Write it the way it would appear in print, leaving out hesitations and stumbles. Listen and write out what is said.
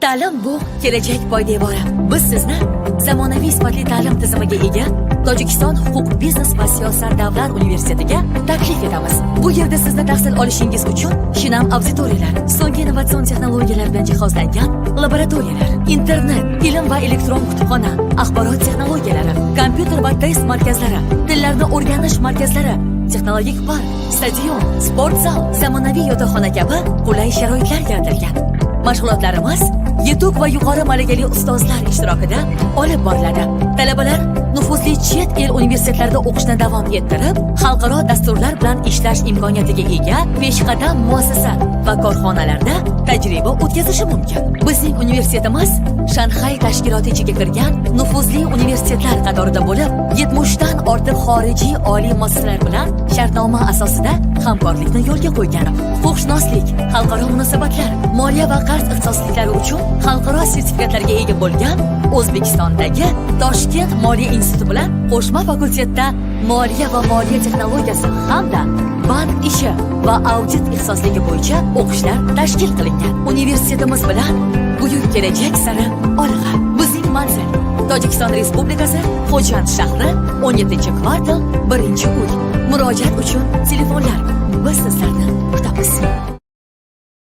Ta'lim bu kelajak poydevori. Biz sizni zamonaviy sifatli ta'lim tizimiga ega Tojikiston huquq, biznes va siyosat davlat universitetiga taklif etamiz. Bu yerda sizni tahsil olishingiz uchun shinam auditoriyalar, so'nggi innovatsion texnologiyalar bilan jihozlangan laboratoriyalar, internet, ilm va elektron kutubxona, axborot texnologiyalari, kompyuter va test markazlari, tillarni o'rganish markazlari, texnologik park, stadion, sport zal, zamonaviy yotoqxona kabi qulay sharoitlar yaratilgan. Mashg'ulotlarimiz yetuk va yuqori malakali ustozlar ishtirokida olib boriladi. Talabalar nufuzli chet el universitetlarida o'qishni davom ettirib, xalqaro dasturlar bilan ishlash imkoniyatiga ega peshqadam muassasa va korxonalarda tajriba o'tkazishi mumkin. Bizning universitetimiz Shanxay tashkiloti ichiga kirgan nufuzli universitetlar qatorida bo'lib, 70 dan ortiq xorijiy oliy muassasalar bilan shartnoma asosida hamkorlikni yo'lga qo'ygan. Huquqshunoslik, xalqaro munosabatlar, moliya va qarz ixtisosliklari uchun xalqaro sertifikatlarga ega bo'lgan O'zbekistondagi Toshkent moliya instituti bilan qo'shma fakultetda moliya va moliya texnologiyasi hamda bank ishi va audit ixtisosligi bo'yicha o'qishlar tashkil qilingan. Universitetimiz bilan buyuk kelajak sari olg'a. Bizning manzil: Tojikiston Respublikasi, Xo'jand shahri, 17-kvartal, 1-uy. Murojaat uchun telefonlar. Biz sizlarni kutamiz.